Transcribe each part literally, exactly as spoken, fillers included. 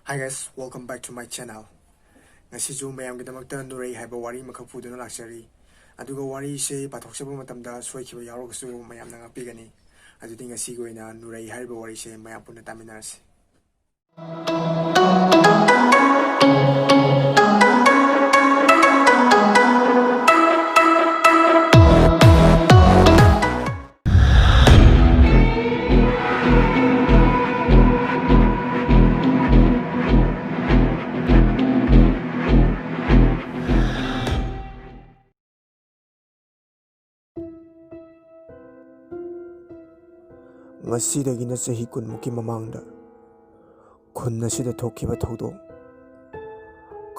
Hi guys, welcome back to my channel. ꯉꯁꯤꯁꯨ ꯃꯌꯥꯝꯒꯤꯗꯃꯛꯇ ꯅꯨꯔꯩ ꯍꯥꯏꯕ ꯋꯥꯔꯤ ꯑꯃꯈꯛ ꯄꯨꯗꯨꯅ ꯂꯥꯛꯆꯔꯤ꯫ ꯑꯗꯨꯒ ꯋꯥꯔꯤꯁꯦ ꯄꯥꯊꯣꯛꯆꯕ ꯃꯇꯝꯗ ꯁꯣꯏꯈꯤꯕ ꯌꯥꯎꯔꯒꯁꯨ ꯃꯌꯥꯝꯅ ꯉꯥꯛꯄꯤꯒꯅꯤ꯫ ꯑꯗꯨꯗꯤ ꯉꯁꯤꯒꯤ ꯑꯣꯏꯅ ꯅꯨꯔꯩ ꯍꯥꯏꯔꯤꯕ ꯋꯥꯔꯤꯁꯦ ꯃꯌꯥꯝ ꯄꯨꯟꯅ ꯇꯥꯃꯤꯟꯅꯔꯁꯤ꯫ ꯉꯁꯤꯗꯒꯤꯅ ꯆꯍꯤ ꯀꯨꯟꯃꯨꯛꯀꯤ ꯃꯃꯥꯡꯗ ꯈꯨꯟ ꯑꯁꯤꯗ ꯊꯣꯛꯈꯤꯕ ꯊꯧꯗꯣꯛ,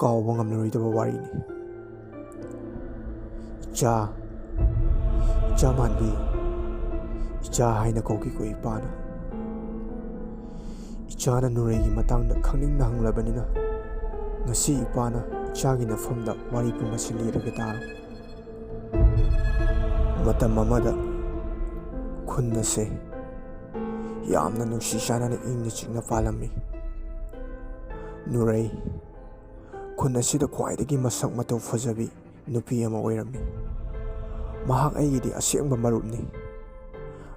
ꯀꯥꯎꯕ ꯉꯝꯂꯔꯣꯏꯗꯕ ꯋꯥꯔꯤꯅꯤ꯫ ꯏꯆꯥ, ꯏꯆꯥ ꯃꯥꯟꯕꯤ, ꯏꯆꯥ ꯍꯥꯏꯅ ꯀꯧꯈꯤꯀꯣ ꯏꯄꯥꯅ꯫ ꯏꯆꯥꯅ ꯅꯨꯔꯩꯒꯤ ꯃꯇꯥꯡꯗ ꯈꯪꯅꯤꯡꯅ ꯍꯪꯂꯕꯅꯤꯅ, ꯉꯁꯤ ꯏꯄꯥꯅ ꯏꯆꯥꯒꯤ ꯅꯐꯝꯗ ꯋꯥꯔꯤ ꯄꯨꯝꯕꯁꯤ ꯂꯤꯔꯒꯦ ꯇꯥꯔꯣ꯫ ꯃꯇꯝ ꯑꯃꯗ ꯈꯨꯟ ꯑꯁꯦ ꯌꯥꯝꯅ ꯅꯨꯡꯁꯤ ꯆꯥꯟꯅꯅ ꯏꯪꯅ ꯆꯤꯛꯅ ꯄꯥꯜꯂꯝꯃꯤ꯫ ꯅꯨꯔꯩ, ꯈꯨꯟ ꯑꯁꯤꯗ ꯈ꯭ꯋꯥꯏꯗꯒꯤ ꯃꯁꯛ ꯃꯇꯧ ꯐꯖꯕꯤ ꯅꯨꯄꯤ ꯑꯃ ꯑꯣꯏꯔꯝꯃꯤ꯫ ꯃꯍꯥꯛ ꯑꯩꯒꯤꯗꯤ ꯑꯁꯦꯡꯕ ꯃꯔꯨꯞꯅꯤ꯫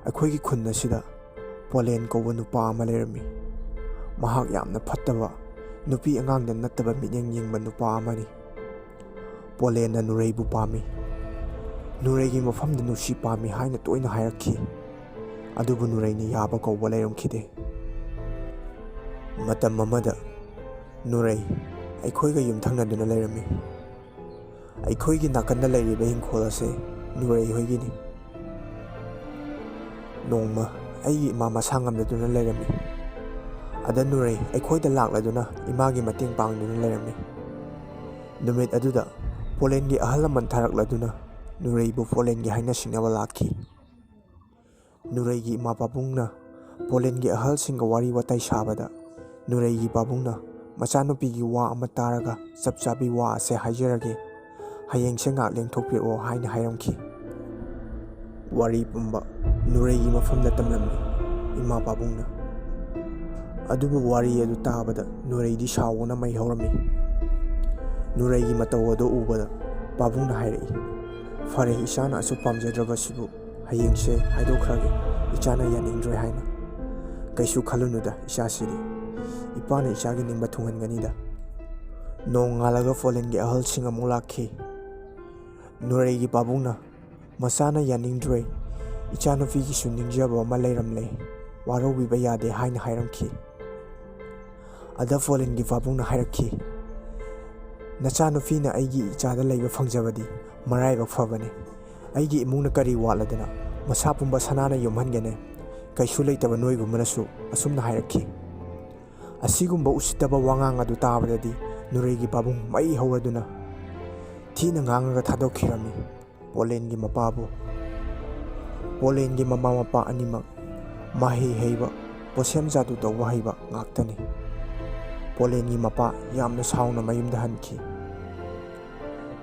ꯑꯩꯈꯣꯏꯒꯤ ꯈꯨꯟ ꯑꯁꯤꯗ ꯄꯣꯂꯦꯟ ꯀꯧꯕ ꯅꯨꯄꯥ ꯑꯃ ꯂꯩꯔꯝꯃꯤ꯫ ꯃꯍꯥꯛ ꯌꯥꯝꯅ ꯐꯠꯇꯕ, ꯅꯨꯄꯤ ꯑꯉꯥꯡꯗ ꯅꯠꯇꯕ ꯃꯤꯠꯌꯦꯡ ꯌꯦꯡꯕ ꯅꯨꯄꯥ ꯑꯃꯅꯤ꯫ ꯄꯣꯂꯦꯟꯅ ꯅꯨꯔꯩꯕꯨ ꯄꯥꯝꯃꯤ, ꯅꯨꯔꯩꯒꯤ ꯃꯐꯝꯗ ꯅꯨꯡꯁꯤ ꯄꯥꯝꯃꯤ ꯍꯥꯏꯅ ꯇꯣꯏꯅ ꯍꯥꯏꯔꯛꯈꯤ꯫ ꯑꯗꯨꯕꯨ ꯅꯨꯔꯩꯅ ꯌꯥꯕ ꯀꯧꯕ ꯂꯩꯔꯝꯈꯤꯗꯦ꯫ ꯃꯇꯝ ꯑꯃꯗ ꯅꯨꯔꯩ ꯑꯩꯈꯣꯏꯒ ꯌꯨꯝꯊꯪꯅꯗꯨꯅ ꯂꯩꯔꯝꯃꯤ꯫ ꯑꯩꯈꯣꯏꯒꯤ ꯅꯥꯀꯟꯗ ꯂꯩꯔꯤꯕ ꯏꯪꯈꯣꯜ ꯑꯁꯦ ꯅꯨꯔꯩ ꯍꯣꯏꯒꯤꯅꯤ꯫ ꯅꯣꯡꯃ ꯑꯩꯒꯤ ꯏꯃꯥ ꯃꯁꯥ ꯉꯝꯗꯗꯨꯅ ꯂꯩꯔꯝꯃꯤ꯫ ꯑꯗ ꯅꯨꯔꯩ ꯑꯩꯈꯣꯏꯗ ꯂꯥꯛꯂꯗꯨꯅ ꯏꯃꯥꯒꯤ ꯃꯇꯦꯡ ꯄꯥꯡꯗꯨꯅ ꯂꯩꯔꯝꯃꯤ꯫ ꯅꯨꯃꯤꯠ ꯑꯗꯨꯗ ꯄꯣꯂꯦꯟꯒꯤ ꯑꯍꯜ ꯂꯃꯟ ꯊꯥꯔꯛꯂꯗꯨꯅ ꯅꯨꯔꯩꯕꯨ ꯄꯣꯂꯦꯟꯒꯤ ꯍꯥꯏꯅ ꯁꯤꯡꯅꯕ ꯂꯥꯛꯈꯤ꯫ ꯅꯨꯔꯩꯒꯤ ꯏꯃꯥ ꯄꯥꯕꯨꯡꯅ ꯄꯣꯂꯦꯟꯒꯤ ꯑꯍꯜꯁꯤꯡꯒ ꯋꯥꯔꯤ ꯋꯥꯇꯥꯏ ꯁꯥꯕꯗ, ꯅꯨꯔꯩꯒꯤ ꯄꯥꯕꯨꯡꯅ ꯃꯆꯥꯅꯨꯄꯤꯒꯤ ꯋꯥ ꯑꯃ ꯇꯥꯔꯒ ꯆꯞ ꯆꯥꯕꯤ ꯋꯥ ꯑꯁꯦ ꯍꯥꯏꯖꯔꯒꯦ, ꯍꯌꯦꯡꯁꯦ ꯉꯥꯛ ꯂꯦꯡꯊꯣꯛꯄꯤꯔꯛꯑꯣ ꯍꯥꯏꯅ ꯍꯥꯏꯔꯝꯈꯤ꯫ ꯋꯥꯔꯤ ꯄꯨꯝꯕ ꯅꯨꯔꯩꯒꯤ ꯃꯐꯝꯗ ꯇꯝꯂꯝꯃꯤ ꯏꯃꯥ ꯄꯥꯕꯨꯡꯅ꯫ ꯑꯗꯨꯕꯨ ꯋꯥꯔꯤ ꯑꯗꯨ ꯇꯥꯕꯗ ꯅꯨꯔꯩꯗꯤ ꯁꯥꯎꯕꯅ ꯃꯩ ꯍꯧꯔꯝꯃꯤ꯫ ꯅꯨꯔꯩꯒꯤ ꯃꯇꯧ ꯑꯗꯨ ꯎꯕꯗ ꯄꯥꯕꯨꯡꯅ ꯍꯥꯏꯔꯛꯏ, "ꯐꯔꯦ, ꯏꯆꯥꯅ ꯑꯁꯨꯛ ꯄꯥꯝꯖꯗ꯭ꯔꯕꯁꯤꯕꯨ ꯍꯌꯦꯡꯁꯦ ꯍꯥꯏꯗꯣꯛꯈ꯭ꯔꯒꯦ, ꯏꯆꯥꯅ ꯌꯥꯅꯤꯡꯗ꯭ꯔꯣꯏ ꯍꯥꯏꯅ꯫ ꯀꯩꯁꯨ ꯈꯜꯂꯨꯅꯨꯗ ꯏꯆꯥꯁꯤꯗꯤ, ꯏꯄꯥꯅ ꯏꯆꯥꯒꯤ ꯅꯤꯡꯕ ꯊꯨꯡꯍꯟꯒꯅꯤꯗ"꯫ ꯅꯣꯡꯉꯥꯜꯂꯒ ꯐꯣꯂꯦꯟꯒꯤ ꯑꯍꯜꯁꯤꯡ ꯑꯃꯨꯛ ꯂꯥꯛꯈꯤ꯫ ꯅꯨꯔꯩꯒꯤ ꯄꯥꯕꯨꯡꯅ, "ꯃꯆꯥꯅ ꯌꯥꯅꯤꯡꯗ꯭ꯔꯣꯏ, ꯏꯆꯥꯅꯨꯄꯤꯒꯤꯁꯨ ꯅꯤꯡꯖꯕ ꯑꯃ ꯂꯩꯔꯝꯂꯦ, ꯋꯥꯔꯧꯕꯤꯕ ꯌꯥꯗꯦ" ꯍꯥꯏꯅ ꯍꯥꯏꯔꯝꯈꯤ꯫ ꯑꯗ ꯐꯣꯂꯦꯟꯒꯤ ꯄꯥꯕꯨꯡꯅ ꯍꯥꯏꯔꯛꯈꯤ, "ꯅꯆꯥꯅꯨꯄꯤꯅ ꯑꯩꯒꯤ ꯏꯆꯥꯗ ꯂꯩꯕ ꯐꯪꯖꯕꯗꯤ ꯃꯔꯥꯏꯕꯛ ꯐꯕꯅꯤ꯫ ꯑꯩꯒꯤ ꯏꯃꯨꯡꯅ ꯀꯔꯤ ꯋꯥꯠꯂꯗꯅ ꯃꯁꯥ ꯄꯨꯝꯕ ꯁꯅꯥꯅ ꯌꯣꯝꯍꯟꯒꯅꯤ? ꯀꯩꯁꯨ ꯂꯩꯇꯕ ꯅꯣꯏꯒꯨꯝꯕꯅꯁꯨ" ꯑꯁꯨꯝꯅ ꯍꯥꯏꯔꯛꯈꯤ꯫ ꯑꯁꯤꯒꯨꯝꯕ ꯎꯁꯤꯠꯇꯕ ꯋꯥꯉꯥꯡ ꯑꯗꯨ ꯇꯥꯕꯗꯗꯤ ꯅꯨꯔꯩꯒꯤ ꯄꯥꯕꯨꯡ ꯃꯩ ꯍꯧꯔꯗꯨꯅ ꯊꯤꯅ ꯉꯥꯡꯉꯒ ꯊꯥꯗꯣꯛꯈꯤꯔꯝꯃꯤ꯫ ꯄꯣꯂꯦꯟꯒꯤ ꯃꯄꯥꯕꯨ꯫ ꯄꯣꯂꯦꯟꯒꯤ ꯃꯃꯥ ꯃꯄꯥ ꯑꯅꯤꯃꯛ ꯃꯍꯩ ꯍꯩꯕ, ꯄꯣꯠꯁꯦꯝ ꯖꯥꯗꯨ ꯇꯧꯕ ꯍꯩꯕ ꯉꯥꯛꯇꯅꯤ꯫ ꯄꯣꯂꯦꯟꯒꯤ ꯃꯄꯥ ꯌꯥꯝꯅ ꯁꯥꯎꯅ ꯃꯌꯨꯝꯗ ꯍꯟꯈꯤ꯫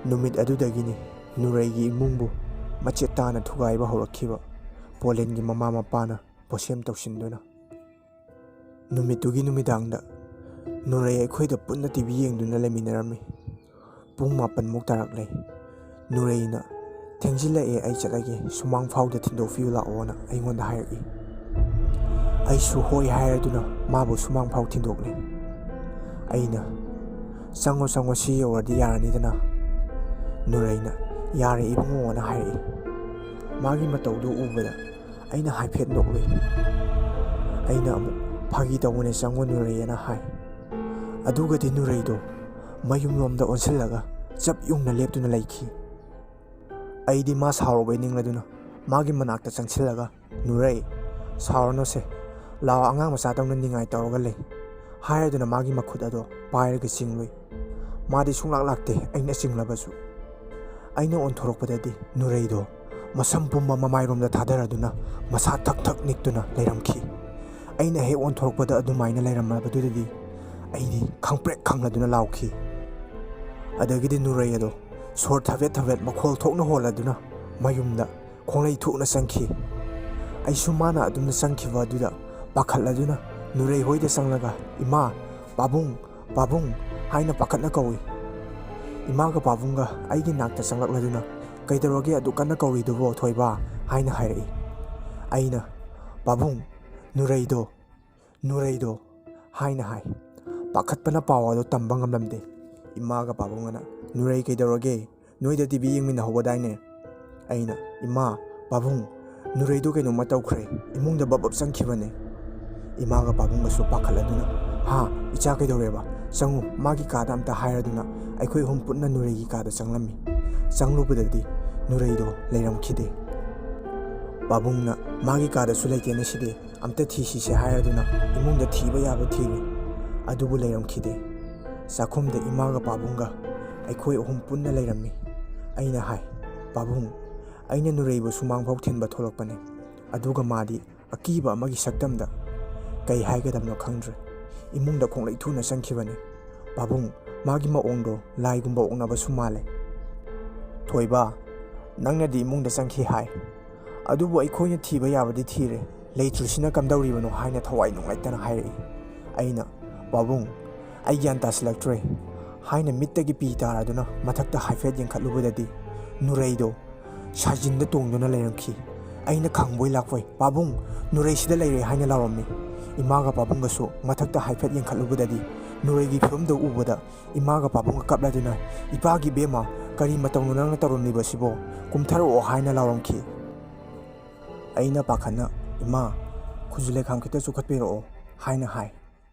ꯅꯨꯃꯤꯠ ꯑꯗꯨꯗꯒꯤꯅꯤ ꯅꯨꯔꯩꯒꯤ ꯏꯃꯨꯡꯕꯨ ꯃꯆꯦꯠ ꯇꯥꯅ ꯊꯨꯒꯥꯏꯕ ꯍꯧꯔꯛꯈꯤꯕ ꯄꯣꯂꯦꯟꯒꯤ ꯃꯃꯥ ꯃꯄꯥꯅ ꯄꯣꯠꯁꯦꯝ ꯇꯧꯁꯤꯟꯗꯨꯅ꯫ ꯅꯨꯃꯤꯠꯇꯨꯒꯤ ꯅꯨꯃꯤꯗꯥꯡꯗ ꯅꯨꯔꯩ ꯑꯩꯈꯣꯏꯗ ꯄꯨꯟꯅ ꯇꯤ ꯚꯤ ꯌꯦꯡꯗꯨꯅ ꯂꯩꯃꯤꯟꯅꯔꯝꯃꯤ꯫ ꯄꯨꯡ ꯃꯥꯄꯟꯃꯨꯛ ꯇꯥꯔꯛꯂꯦ꯫ ꯅꯨꯔꯩꯅ, "ꯊꯦꯡꯖꯤꯜꯂꯛꯑꯦ, ꯑꯩ ꯆꯠꯂꯒꯦ, ꯁꯨꯃꯥꯡ ꯐꯥꯎꯗ ꯊꯤꯟꯗꯣꯛꯄꯤꯌꯨ ꯂꯥꯛꯑꯣꯅ" ꯑꯩꯉꯣꯟꯗ ꯍꯥꯏꯔꯛꯏ꯫ ꯑꯩꯁꯨ ꯍꯣꯏ ꯍꯥꯏꯔꯗꯨꯅ ꯃꯥꯕꯨ ꯁꯨꯃꯥꯡ ꯐꯥꯎ ꯊꯤꯟꯗꯣꯛꯂꯦ꯫ ꯑꯩꯅ, "ꯆꯪꯉꯣ, ꯆꯪꯉꯣ, ꯁꯤ ꯌꯧꯔꯗꯤ ꯌꯥꯔꯅꯤꯗꯅ"꯫ ꯅꯨꯔꯩꯅ, "ꯌꯥꯔꯦ ꯏꯕꯨꯡꯉꯣꯅ" ꯍꯥꯏꯔꯛꯏ꯫ ꯃꯥꯒꯤ ꯃꯇꯧꯗꯨ ꯎꯕꯗ ꯑꯩꯅ ꯍꯥꯏꯐꯦꯠ ꯅꯣꯛꯂꯨꯏ꯫ ꯑꯩꯅ ꯑꯃꯨꯛ, "ꯐꯥꯒꯤ ꯇꯧꯕꯅꯦ, ꯆꯪꯉꯣ ꯅꯨꯔꯩ" ꯑꯅ ꯍꯥꯏ꯫ ꯑꯗꯨꯒꯗꯤ ꯅꯨꯔꯩꯗꯣ ꯃꯌꯨꯝꯂꯣꯝꯗ ꯑꯣꯟꯁꯤꯜꯂꯒ ꯆꯞ ꯌꯨꯡꯅ ꯂꯦꯞꯇꯨꯅ ꯂꯩꯈꯤ꯫ ꯑꯩꯗꯤ ꯃꯥ ꯁꯥꯎꯔꯕꯣꯏ ꯅꯤꯡꯂꯗꯨꯅ ꯃꯥꯒꯤ ꯃꯅꯥꯛꯇ ꯆꯪꯁꯤꯜꯂꯒ, "ꯅꯨꯔꯩ, ꯁꯥꯎꯔꯅꯨꯁꯦ, ꯂꯥꯛꯑꯣ, ꯑꯉꯥꯡ ꯃꯆꯥꯗꯧꯅ ꯅꯤꯡꯉꯥꯏ ꯇꯧꯔꯒ ꯂꯩ" ꯍꯥꯏꯔꯗꯨꯅ ꯃꯥꯒꯤ ꯃꯈꯨꯠ ꯑꯗꯣ ꯄꯥꯏꯔꯒ ꯆꯤꯡꯂꯨꯏ꯫ ꯃꯥꯗꯤ ꯁꯨꯡꯂꯥꯛ ꯂꯥꯛꯇꯦ, ꯑꯩꯅ ꯆꯤꯡꯂꯕꯁꯨ꯫ ꯑꯩꯅ ꯑꯣꯟꯊꯣꯔꯛꯄꯗꯗꯤ ꯅꯨꯔꯩꯗꯣ ꯃꯁꯝ ꯄꯨꯝꯕ ꯃꯃꯥꯏꯔꯣꯝꯗ ꯊꯥꯗꯔꯗꯨꯅ ꯃꯁꯥ ꯊꯛ ꯊꯛ ꯅꯤꯛꯇꯨꯅ ꯂꯩꯔꯝꯈꯤ꯫ ꯑꯩꯅ ꯍꯦꯛ ꯑꯣꯟꯊꯣꯔꯛꯄꯗ ꯑꯗꯨꯃꯥꯏꯅ ꯂꯩꯔꯝꯂꯕꯗꯨꯗꯗꯤ ꯑꯩꯗꯤ ꯈꯪꯄ꯭ꯔꯦꯛ ꯈꯪꯂꯗꯨꯅ ꯂꯥꯎꯈꯤ꯫ ꯑꯗꯒꯤꯗꯤ ꯅꯨꯔꯩ ꯑꯗꯣ ꯁꯣꯔ ꯊꯕꯦꯠ ꯊꯕꯦꯠ ꯃꯈꯣꯜ ꯊꯣꯛꯅ ꯍꯣꯜꯂꯗꯨꯅ ꯃꯌꯨꯝꯗ ꯈꯣꯡꯂꯩ ꯊꯣꯛꯅ ꯆꯪꯈꯤ꯫ ꯑꯩꯁꯨ ꯃꯥꯅ ꯑꯗꯨꯝꯅ ꯆꯪꯈꯤꯕ ꯑꯗꯨꯗ ꯄꯥꯈꯠꯂꯗꯨꯅ ꯅꯨꯔꯩ ꯍꯣꯏꯗ ꯆꯪꯂꯒ, "ꯏꯃꯥ, ꯄꯥꯕꯨꯡ, ꯄꯥꯕꯨꯡ" ꯍꯥꯏꯅ ꯄꯥꯈꯠꯅ ꯀꯧꯏ꯫ ꯏꯃꯥꯒ ꯄꯥꯕꯨꯡꯒ ꯑꯩꯒꯤ ꯅꯥꯛꯇ ꯆꯪꯂꯛꯂꯗꯨꯅ, "ꯀꯩꯗꯧꯔꯒꯦ ꯑꯗꯨꯛ ꯀꯟꯅ ꯀꯧꯔꯤꯗꯨꯕꯣ, ꯊꯣꯏꯕ?" ꯍꯥꯏꯅ ꯍꯥꯏꯔꯛꯏ꯫ ꯑꯩꯅ, "ꯄꯥꯕꯨꯡ, ꯅꯨꯔꯩꯗꯣ, ꯅꯨꯔꯩꯗꯣ" ꯍꯥꯏꯅ ꯍꯥꯏ꯫ ꯄꯥꯈꯠꯄꯅ ꯄꯥꯎ ꯑꯗꯨ ꯇꯝꯕ ꯉꯝꯂꯝꯗꯦ꯫ ꯏꯃꯥꯒ ꯄꯥꯕꯨꯡꯒꯅ, "ꯅꯨꯔꯩ ꯀꯩꯗꯧꯔꯒꯦ? ꯅꯣꯏꯗ ꯇꯤ ꯚꯤ ꯌꯦꯡꯃꯤꯟꯅꯍꯧꯕꯗꯥꯏꯅꯦ?" ꯑꯩꯅ, "ꯏꯃꯥ, ꯄꯥꯕꯨꯡ, ꯅꯨꯔꯩꯗꯨ ꯀꯩꯅꯣꯝꯃ ꯇꯧꯈ꯭ꯔꯦ, ꯏꯃꯨꯡꯗ ꯕꯞ ꯕꯞ ꯆꯪꯈꯤꯕꯅꯦ꯫" ꯏꯃꯥꯒ ꯄꯥꯕꯨꯡꯒꯁꯨ ꯄꯥꯈꯠꯂꯗꯨꯅ, "ꯍꯥ, ꯏꯆꯥ ꯀꯩꯗꯧꯔꯦꯕ? ꯆꯪꯉꯨ, ꯃꯥꯒꯤ ꯀꯥꯗ ꯑꯝꯇ" ꯍꯥꯏꯔꯗꯨꯅ ꯑꯩꯈꯣꯏ ꯑꯍꯨꯝ ꯄꯨꯟꯅ ꯅꯨꯔꯩꯒꯤ ꯀꯥꯗ ꯆꯪꯂꯝꯃꯤ꯫ ꯆꯪꯂꯨꯕꯗꯗꯤ ꯅꯨꯔꯩꯗꯣ ꯂꯩꯔꯝꯈꯤꯗꯦ꯫ ꯄꯥꯕꯨꯡꯅ, "ꯃꯥꯒꯤ ꯀꯥꯗꯁꯨ ꯂꯩꯇꯦꯅꯦ ꯁꯤꯗꯤ, ꯑꯝꯇ ꯊꯤꯁꯤꯁꯦ" ꯍꯥꯏꯔꯗꯨꯅ ꯏꯃꯨꯡꯗ ꯊꯤꯕ ꯌꯥꯕ ꯊꯤꯔꯦ, ꯑꯗꯨꯕꯨ ꯂꯩꯔꯝꯈꯤꯗꯦ꯫ ꯆꯥꯛꯈꯨꯝꯗ ꯏꯃꯥꯒ ꯄꯥꯕꯨꯡꯒ ꯑꯩꯈꯣꯏ ꯑꯍꯨꯝ ꯄꯨꯟꯅ ꯂꯩꯔꯝꯃꯤ꯫ ꯑꯩꯅ ꯍꯥꯏ, "ꯄꯥꯕꯨꯡ, ꯑꯩꯅ ꯅꯨꯔꯩꯕꯨ ꯁꯨꯃꯥꯡꯐꯥꯎ ꯊꯤꯟꯕ ꯊꯣꯛꯂꯛꯄꯅꯦ, ꯑꯗꯨꯒ ꯃꯥꯗꯤ ꯑꯀꯤꯕ ꯑꯃꯒꯤ ꯁꯛꯇꯝꯗ ꯀꯩ ꯍꯥꯏꯒꯗꯕꯅꯣ ꯈꯪꯗ꯭ꯔꯦ, ꯏꯃꯨꯡꯗ ꯈꯣꯡꯂꯩ ꯊꯨꯅ ꯆꯪꯈꯤꯕꯅꯦ꯫ ꯄꯥꯕꯨꯡ, ꯃꯥꯒꯤ ꯃꯑꯣꯡꯗꯣ ꯂꯥꯏꯒꯨꯝꯕ ꯑꯣꯛꯅꯕꯁꯨ ꯃꯥꯜꯂꯦ꯫" "ꯊꯣꯏꯕ, ꯅꯪꯅꯗꯤ ꯏꯃꯨꯡꯗ ꯆꯪꯈꯤ ꯍꯥꯏ, ꯑꯗꯨꯕꯨ ꯑꯩꯈꯣꯏꯅ ꯊꯤꯕ ꯌꯥꯕꯗꯤ ꯊꯤꯔꯦ, ꯂꯩꯇ꯭ꯔꯤꯁꯤꯅ ꯀꯝꯗꯧꯔꯤꯕꯅꯣ?" ꯍꯥꯏꯅ ꯊꯋꯥꯏ ꯅꯨꯡꯉꯥꯏꯇꯅ ꯍꯥꯏꯔꯛꯏ꯫ ꯑꯩꯅ, "ꯄꯥꯕꯨꯡ, ꯑꯩ ꯒ꯭ꯌꯥꯟ ꯇꯥꯁꯤꯜꯂꯛꯇ꯭ꯔꯦ" ꯍꯥꯏꯅ ꯃꯤꯠꯇꯒꯤ ꯄꯤ ꯇꯥꯔꯗꯨꯅ ꯃꯊꯛꯇ ꯍꯥꯏꯐꯦꯠ ꯌꯦꯡꯈꯠꯂꯨꯕꯗꯗꯤ ꯅꯨꯔꯩꯗꯣ ꯁꯥꯖꯤꯟꯗ ꯇꯣꯡꯗꯨꯅ ꯂꯩꯔꯝꯈꯤ꯫ ꯑꯩꯅ ꯈꯪꯕꯣꯏ ꯂꯥꯛꯄꯣꯏ, "ꯄꯥꯕꯨꯡ, ꯅꯨꯔꯩꯁꯤꯗ ꯂꯩꯔꯦ" ꯍꯥꯏꯅ ꯂꯥꯎꯔꯝꯃꯤ꯫ ꯏꯃꯥꯒ ꯄꯥꯕꯨꯡꯒꯁꯨ ꯃꯊꯛꯇ ꯍꯥꯏꯐꯦꯠ ꯌꯦꯡꯈꯠꯂꯨꯕꯗꯗꯤ ꯅꯨꯔꯩꯒꯤ ꯐꯤꯕꯝꯗꯨ ꯎꯕꯗ ꯏꯃꯥꯒ ꯄꯥꯕꯨꯡꯒ ꯀꯞꯂꯗꯨꯅ, "ꯏꯄꯥꯒꯤ ꯏꯕꯦꯝꯃ, ꯀꯔꯤ ꯃꯇꯧꯅꯣ ꯅꯪꯅ ꯇꯧꯔꯝꯂꯤꯕꯁꯤꯕꯣ? ꯀꯨꯝꯊꯔꯛꯑꯣ" ꯍꯥꯏꯅ ꯂꯥꯎꯔꯝꯈꯤ꯫ ꯑꯩꯅ ꯄꯥꯈꯠꯅ, "ꯏꯃꯥ, ꯈꯨꯖꯨ ꯂꯩꯈꯥꯝ ꯈꯤꯇ ꯆꯨꯈꯠꯄꯤꯔꯛꯑꯣ" ꯍꯥꯏꯅ ꯍꯥꯏ꯫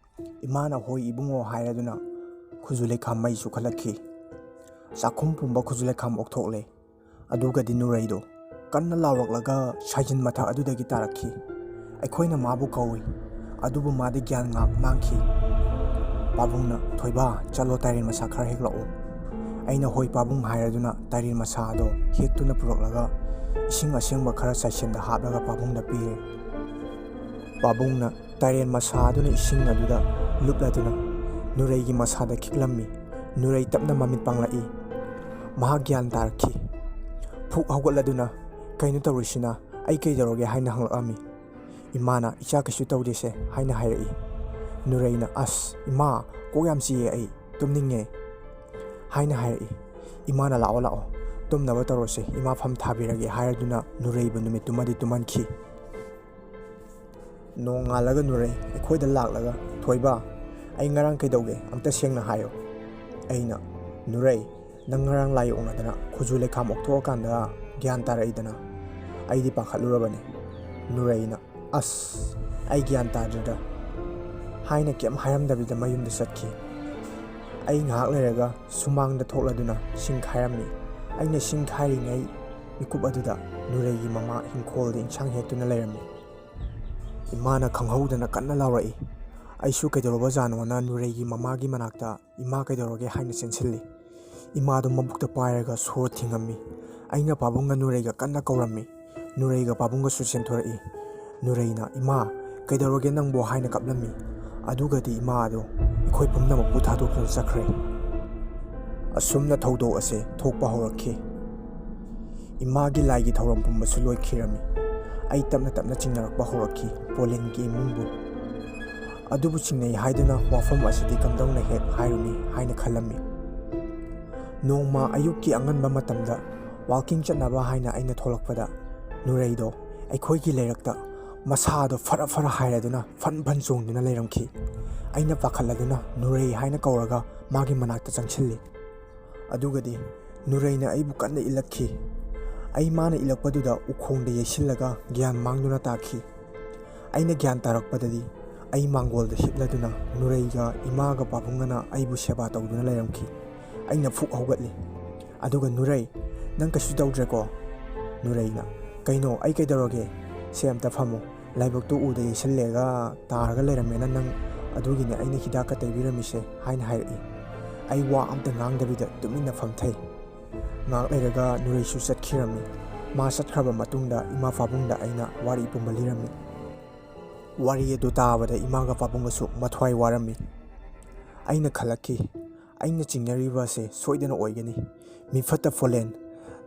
ꯏꯃꯥꯅ "ꯍꯣꯏ ꯏꯕꯨꯡꯉꯣ" ꯍꯥꯏꯔꯗꯨꯅ ꯈꯨꯖꯨ ꯂꯩꯈꯥꯝ ꯃꯩ ꯆꯨꯈꯠꯂꯛꯈꯤ꯫ ꯆꯥꯛꯈꯨꯝ ꯄꯨꯝꯕ ꯈꯨꯖꯨ ꯂꯩꯈꯥꯝ ꯑꯣꯛꯊꯣꯛꯂꯦ꯫ ꯑꯗꯨꯒꯗꯤ ꯅꯨꯔꯩꯗꯣ ꯀꯟꯅ ꯂꯥꯎꯔꯛꯂꯒ ꯁꯥꯏꯖꯤꯟ ꯃꯊꯛ ꯑꯗꯨꯗꯒꯤ ꯇꯥꯔꯛꯈꯤ꯫ ꯑꯩꯈꯣꯏꯅ ꯃꯥꯕꯨ ꯀꯧꯏ, ꯑꯗꯨꯕꯨ ꯃꯥꯗꯤ ꯒ꯭ꯌꯥꯟ ꯉꯥꯛ ꯃꯥꯡꯈꯤ꯫ ꯄꯥꯕꯨꯡꯅ, "ꯊꯣꯏꯕ, ꯆꯠꯂꯣ, ꯇꯥꯏꯔꯦꯟ ꯃꯁꯥ ꯈꯔ ꯍꯦꯛꯂꯛꯑꯣ"꯫ ꯑꯩꯅ "ꯍꯣꯏ ꯄꯥꯕꯨꯡ" ꯍꯥꯏꯔꯗꯨꯅ ꯇꯥꯏꯔꯦꯟ ꯃꯁꯥ ꯑꯗꯣ ꯍꯦꯛꯇꯨꯅ ꯄꯨꯔꯛꯂꯒ ꯏꯁꯤꯡ ꯑꯁꯦꯡꯕ ꯈꯔ ꯆꯥꯏꯁꯦꯟꯗ ꯍꯥꯞꯂꯒ ꯄꯥꯕꯨꯡꯗ ꯄꯤꯔꯦ꯫ ꯄꯥꯕꯨꯡꯅ ꯇꯥꯏꯔꯦꯟ ꯃꯁꯥ ꯑꯗꯨꯅ ꯏꯁꯤꯡ ꯑꯗꯨꯗ ꯂꯨꯞꯂꯗꯨꯅ ꯅꯨꯔꯩꯒꯤ ꯃꯁꯥꯗ ꯈꯤꯛꯂꯝꯃꯤ꯫ ꯅꯨꯔꯩ ꯇꯞꯅ ꯃꯃꯤꯠ ꯄꯥꯡꯂꯛꯏ꯫ ꯃꯍꯥꯛ ꯒ꯭ꯌꯥꯟ ꯇꯥꯔꯛꯈꯤ꯫ ꯐꯨꯛ ꯍꯧꯒꯠꯂꯗꯨꯅ, "ꯀꯩꯅꯣ ꯇꯧꯔꯤꯁꯤꯅ? ꯑꯩ ꯀꯩꯗꯧꯔꯒꯦ?" ꯍꯥꯏꯅ ꯍꯪꯂꯛꯂꯝꯃꯤ꯫ ꯏꯃꯥꯅ "ꯏꯆꯥ ꯀꯩꯁꯨ ꯇꯧꯗꯦꯁꯦ" ꯍꯥꯏꯅ ꯍꯥꯏꯔꯛꯏ꯫ ꯅꯨꯔꯩꯅ "ꯑꯁ ꯏꯃꯥ, ꯀꯣꯛ ꯌꯥꯝ ꯆꯤꯛꯑꯦ, ꯑꯩ ꯇꯨꯝꯅꯤꯡꯉꯦ" ꯍꯥꯏꯅ ꯍꯥꯏꯔꯛꯏ꯫ ꯏꯃꯥꯅ "ꯂꯥꯛꯑꯣ ꯂꯥꯛꯑꯣ, ꯇꯨꯝꯅꯕ ꯇꯧꯔꯁꯦ, ꯏꯃꯥ ꯐꯝ ꯊꯥꯕꯤꯔꯒꯦ" ꯍꯥꯏꯔꯗꯨꯅ ꯅꯨꯔꯩꯕꯨ ꯅꯨꯃꯤꯠꯇꯨꯃꯗꯤ ꯇꯨꯝꯍꯟꯈꯤ꯫ ꯅꯣꯡꯉꯥꯜꯂꯒ ꯅꯨꯔꯩ ꯑꯩꯈꯣꯏꯗ ꯂꯥꯛꯂꯒ "ꯊꯣꯏꯕ, ꯑꯩ ꯉꯔꯥꯡ ꯀꯩꯗꯧꯒꯦ ꯑꯝꯇ ꯁꯦꯡꯅ ꯍꯥꯏꯌꯣ" ꯑꯩꯅ "ꯅꯨꯔꯩ, ꯅꯪ ꯉꯔꯥꯡ ꯂꯥꯏ ꯑꯣꯛꯅꯗꯅ ꯈꯨꯖꯨ ꯂꯩꯈꯥꯝ ꯑꯣꯛꯊꯣꯛꯑꯀꯥꯟꯗ ꯒ꯭ꯌꯥꯟ ꯇꯥꯔꯛꯏꯗꯅ, ꯑꯩꯗꯤ ꯄꯥꯈꯠꯂꯨꯔꯕꯅꯤ" ꯅꯨꯔꯩꯅ "ꯑꯁ, ꯑꯩ ꯒ꯭ꯌꯥꯟ ꯇꯥꯗ꯭ꯔꯦꯗ" ꯍꯥꯏꯅ ꯀꯩꯝ ꯍꯥꯏꯔꯝꯗꯕꯤꯗ ꯃꯌꯨꯝꯗ ꯆꯠꯈꯤ꯫ ꯑꯩ ꯉꯥꯏꯍꯥꯛ ꯂꯩꯔꯒ ꯁꯨꯃꯥꯡꯗ ꯊꯣꯛꯂꯗꯨꯅ ꯁꯤꯡ ꯈꯥꯏꯔꯝꯃꯤ꯫ ꯑꯩꯅ ꯁꯤꯡ ꯈꯥꯏꯔꯤꯉꯩ ꯃꯤꯀꯨꯞ ꯑꯗꯨꯗ ꯅꯨꯔꯩꯒꯤ ꯃꯃꯥ ꯏꯪꯈꯣꯜꯗ ꯏꯟꯁꯥꯡ ꯍꯦꯛꯇꯨꯅ ꯂꯩꯔꯝꯃꯤ꯫ ꯏꯃꯥꯅ ꯈꯪꯍꯧꯗꯅ ꯀꯟꯅ ꯂꯥꯎꯔꯛꯏ꯫ ꯑꯩꯁꯨ ꯀꯩꯗꯧꯔꯕꯖꯥꯠꯅꯣꯅ ꯅꯨꯔꯩꯒꯤ ꯃꯃꯥꯒꯤ ꯃꯅꯥꯛꯇ "ꯏꯃꯥ, ꯀꯩꯗꯧꯔꯒꯦ?" ꯍꯥꯏꯅ ꯆꯦꯟꯁꯤꯜꯂꯤ꯫ ꯏꯃꯥꯗꯣ ꯃꯕꯨꯛꯇ ꯄꯥꯏꯔꯒ ꯁꯣꯔ ꯊꯤꯡꯉꯝꯃꯤ꯫ ꯑꯩꯅ ꯄꯥꯕꯨꯡꯒ ꯅꯨꯔꯩꯒ ꯀꯟꯅ ꯀꯧꯔꯝꯃꯤ꯫ ꯅꯨꯔꯩꯒ ꯄꯥꯕꯨꯡꯒꯁꯨ ꯆꯦꯟꯊꯣꯔꯛꯏ꯫ ꯅꯨꯔꯩꯅ "ꯏꯃꯥ, ꯀꯩꯗꯧꯔꯒꯦ ꯅꯪꯕꯣ?" ꯍꯥꯏꯅ ꯀꯞꯂꯝꯃꯤ꯫ ꯑꯗꯨꯒꯗꯤ ꯏꯃꯥ ꯑꯗꯣ ꯑꯩꯈꯣꯏ ꯄꯨꯝꯅꯃꯛꯄꯨ ꯊꯥꯗꯣꯛꯇꯨꯅ ꯆꯠꯈ꯭ꯔꯦ꯫ ꯑꯁꯨꯝꯅ ꯊꯧꯗꯣꯛ ꯑꯁꯦ ꯊꯣꯛꯄ ꯍꯧꯔꯛꯈꯤ꯫ ꯏꯃꯥꯒꯤ ꯂꯥꯏꯒꯤ ꯊꯧꯔꯝ ꯄꯨꯝꯕꯁꯨ ꯂꯣꯏꯈꯤꯔꯝꯃꯤ꯫ ꯑꯩ ꯇꯞꯅ ꯇꯞꯅ ꯆꯤꯡꯅꯔꯛꯄ ꯍꯧꯔꯛꯈꯤ ꯄꯣꯂꯤꯟꯒꯤ ꯏꯃꯨꯡꯕꯨ꯫ ꯑꯗꯨꯕꯨ ꯆꯤꯡꯅꯩ ꯍꯥꯏꯗꯨꯅ ꯋꯥꯐꯝ ꯑꯁꯤꯗꯤ ꯀꯝꯗꯧꯅ ꯍꯦꯛ ꯍꯥꯏꯔꯨꯅꯤ ꯍꯥꯏꯅ ꯈꯜꯂꯝꯃꯤ꯫ ꯅꯣꯡꯃ ꯑꯌꯨꯛꯀꯤ ꯑꯉꯟꯕ ꯃꯇꯝꯗ ꯋꯥꯜꯀꯤꯡ ꯆꯠꯅꯕ ꯍꯥꯏꯅ ꯑꯩꯅ ꯊꯣꯛꯂꯛꯄꯗ, ꯅꯨꯔꯩꯗꯣ ꯑꯩꯈꯣꯏꯒꯤ ꯂꯩꯔꯛꯇ ꯃꯁꯥꯗꯣ ꯐꯔ ꯐꯔ ꯍꯥꯏꯔꯗꯨꯅ ꯐꯟ ꯐꯟ ꯆꯣꯡꯗꯨꯅ ꯂꯩꯔꯝꯈꯤ꯫ ꯑꯩꯅ ꯄꯥꯈꯠꯂꯗꯨꯅ ꯅꯨꯔꯩ ꯍꯥꯏꯅ ꯀꯧꯔꯒ ꯃꯥꯒꯤ ꯃꯅꯥꯛꯇ ꯆꯪꯁꯤꯜꯂꯤ꯫ ꯑꯗꯨꯒꯗꯤ ꯅꯨꯔꯩꯅ ꯑꯩꯕꯨ ꯀꯟꯅ ꯏꯜꯂꯛꯈꯤ꯫ ꯑꯩ ꯃꯥꯅ ꯏꯜꯂꯛꯄꯗꯨꯗ ꯎꯈꯣꯡꯗ ꯌꯩꯁꯤꯜꯂꯒ ꯒ꯭ꯌꯥꯟ ꯃꯥꯡꯗꯨꯅ ꯇꯥꯈꯤ꯫ ꯑꯩꯅ ꯒ꯭ꯌꯥꯟ ꯇꯥꯔꯛꯄꯗꯗꯤ ꯑꯩ ꯃꯥꯡꯒꯣꯜꯗ ꯍꯤꯞꯂꯗꯨꯅ ꯅꯨꯔꯩꯒ ꯏꯃꯥꯒ ꯄꯥꯕꯨꯡꯒꯅ ꯑꯩꯕꯨ ꯁꯦꯕꯥ ꯇꯧꯗꯨꯅ ꯂꯩꯔꯝꯈꯤ꯫ ꯑꯩꯅ ꯐꯨꯛ ꯍꯧꯒꯠꯂꯤ꯫ ꯑꯗꯨꯒ "ꯅꯨꯔꯩ, ꯅꯪ ꯀꯩꯁꯨ ꯇꯧꯗ꯭ꯔꯦꯀꯣ?" ꯅꯨꯔꯩꯅ "ꯀꯩꯅꯣ? ꯑꯩ ꯀꯩꯗꯧꯔꯒꯦ? ꯁꯦ, ꯑꯝꯇ ꯐꯝꯃꯣ꯫ ꯂꯥꯏꯕꯛꯇꯨ ꯎꯗ ꯌꯩꯁꯜꯂꯦꯒ ꯇꯥꯔꯒ ꯂꯩꯔꯝꯃꯦꯅ ꯅꯪ, ꯑꯗꯨꯒꯤꯅꯦ ꯑꯩꯅ ꯍꯤꯗꯥꯛꯀ ꯇꯩꯕꯤꯔꯝꯃꯤꯁꯦ" ꯍꯥꯏꯅ ꯍꯥꯏꯔꯛꯏ꯫ ꯑꯩ ꯋꯥ ꯑꯝꯇ ꯉꯥꯡꯗꯕꯤꯗ ꯇꯨꯃꯤꯟꯅ ꯐꯝꯊꯩ꯫ ꯉꯥꯏꯍꯥꯛ ꯂꯩꯔꯒ ꯅꯨꯔꯩꯁꯨ ꯆꯠꯈꯤꯔꯝꯃꯤ꯫ ꯃꯥ ꯆꯠꯈ꯭ꯔꯕ ꯃꯇꯨꯡꯗ ꯏꯃꯥ ꯄꯥꯕꯨꯡꯗ ꯑꯩꯅ ꯋꯥꯔꯤ ꯄꯨꯝꯕ ꯂꯤꯔꯝꯃꯤ꯫ ꯋꯥꯔꯤ ꯑꯗꯨ ꯇꯥꯕꯗ ꯏꯃꯥꯒ ꯄꯥꯕꯨꯡꯒꯁꯨ ꯃꯊ꯭ꯋꯥꯏ ꯋꯥꯔꯝꯃꯤ꯫ ꯑꯩꯅ ꯈꯜꯂꯛꯈꯤ, "ꯑꯩꯅ ꯆꯤꯡꯅꯔꯤꯕ ꯑꯁꯦ ꯁꯣꯏꯗꯅ ꯑꯣꯏꯒꯅꯤ꯫ ꯃꯤꯐꯠꯇ ꯐꯣꯂꯦꯟ,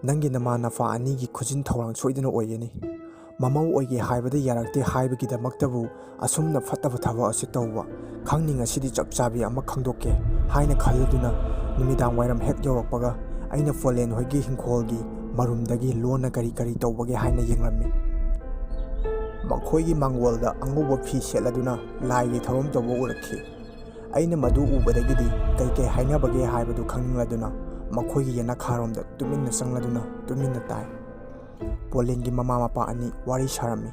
ꯅꯪꯒꯤ ꯅꯃꯥ ꯅꯄꯥ ꯑꯅꯤꯒꯤ ꯈꯨꯖꯤꯟ ꯊꯧꯔꯥꯡ ꯁꯣꯏꯗꯅ ꯑꯣꯏꯒꯅꯤ꯫ ꯃꯃꯧ ꯑꯣꯏꯒꯦ ꯍꯥꯏꯕꯗ ꯌꯥꯔꯛꯇꯦ ꯍꯥꯏꯕꯒꯤꯗꯃꯛꯇꯕꯨ ꯑꯁꯨꯝꯅ ꯐꯠꯇꯕ ꯊꯕꯛ ꯑꯁꯤ ꯇꯧꯕ? ꯈꯪꯅꯤ, ꯉꯁꯤꯗꯤ ꯆꯞ ꯆꯥꯕꯤ ꯑꯃ ꯈꯪꯗꯣꯛꯀꯦ ꯍꯥꯏꯅ ꯈꯜꯂꯗꯨꯅ ꯅꯨꯃꯤꯗꯥꯡ ꯋꯥꯏꯔꯝ ꯍꯦꯛ ꯌꯧꯔꯛꯄꯒ ꯑꯩꯅ ꯄꯣꯂꯦꯟ ꯍꯣꯏꯒꯤ ꯍꯤꯡꯈꯣꯜꯒꯤ ꯃꯔꯨꯝꯗꯒꯤ ꯂꯣꯟꯅ ꯀꯔꯤ ꯀꯔꯤ ꯇꯧꯕꯒꯦ ꯍꯥꯏꯅ ꯌꯦꯡꯂꯝꯃꯤ꯫ ꯃꯈꯣꯏꯒꯤ ꯃꯥꯡꯒꯣꯜꯗ ꯑꯉꯧꯕ ꯐꯤ ꯁꯦꯠꯂꯗꯨꯅ ꯂꯥꯏꯒꯤ ꯊꯧꯔꯝ ꯇꯧꯕ ꯎꯔꯛꯈꯤ꯫ ꯑꯩꯅ ꯃꯗꯨ ꯎꯕꯗꯒꯤꯗꯤ ꯀꯩꯀꯩ ꯍꯥꯏꯅꯕꯒꯦ ꯍꯥꯏꯕꯗꯨ ꯈꯪꯅꯤꯡꯂꯗꯨꯅ ꯃꯈꯣꯏꯒꯤ ꯌꯦꯅꯈꯥꯔꯣꯝꯗ ꯇꯨꯃꯤꯟꯅ ꯆꯪꯂꯗꯨꯅ ꯇꯨꯃꯤꯟꯅ ꯇꯥꯏ꯫ ꯄꯣꯂꯦꯟꯒꯤ ꯃꯃꯥ ꯃꯄꯥ ꯑꯅꯤ ꯋꯥꯔꯤ ꯁꯥꯔꯝꯃꯤ꯫